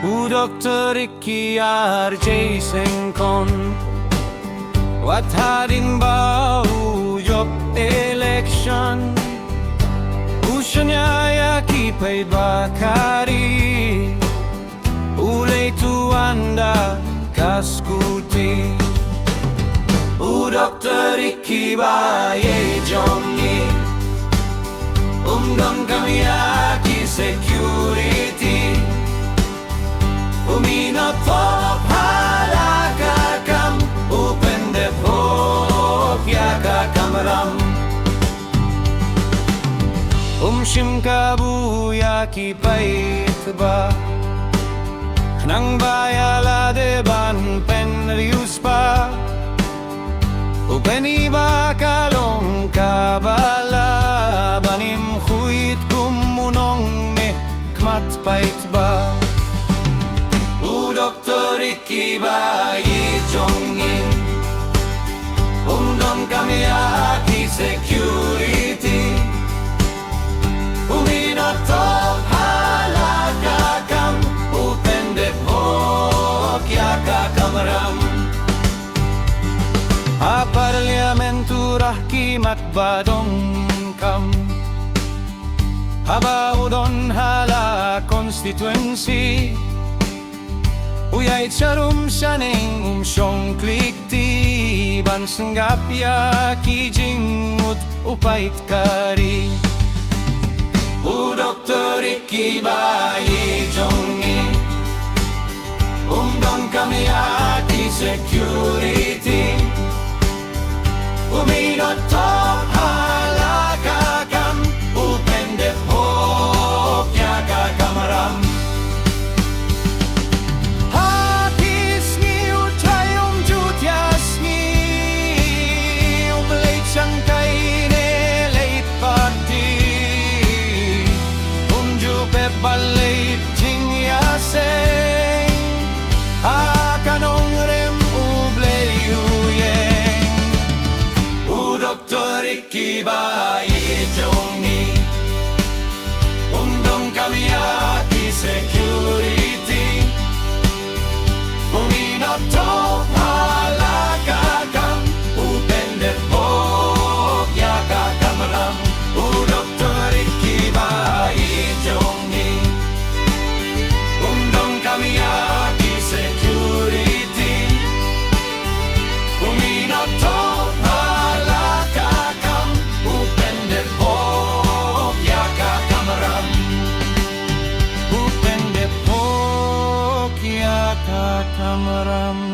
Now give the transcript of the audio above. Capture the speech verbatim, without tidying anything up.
U Doktor Ricky R J Syngkon, wat hadien ba u jop election, u shaniah ïa ki paidbah ka ri, u leit u wan da ka scooty. U Doktor Ricky Baye jong ngi, um donkam ïa ki security. U mih noh top ha la ka kam, u pyndep hok ïa ka kamram. Um shim kabu ïa ki paidbah, khnang ba ïa lade ban pynriewspah. U pyni ba ka long kaba lah ban im khuid kum u nongmihkhmat paidbah. U Doktor Ricky Baye jong ngi, um donkam ïa ki security. U mih noh top ha la ka kam, u pyndep hok ïa ka kamram. Ha Parliament u rah ki mat ba donkam, haba u don ha la constituency. U ïaid sharum shaneng, um shong klik ti ban sngap ïa ki jingmut u paid ka ri. U Doktor Ricky Baye jong ngi, um donkam ïa ki security. U mih noh top ha la ka kam, u pyndep hok ïa ka kamram. Ha ki sngi u trai um ju thiah sngi, um leit shangkai ne leit party, um ju pep ban leit jingïaseng ha ka nongrim U Blei u ïeng. U Doktor Ricky Baye jong ngi, um donkam ïa ki security. U mih noh top ha la ka kam, u pyndep hok ïa ka kamram. U Doktor Ricky Baye jong ngi, um donkam ïa ki security. U mih noh top ha la ka kam, u pyndep hok ïa ka kamram. U pyndep hok ïa ka kamram.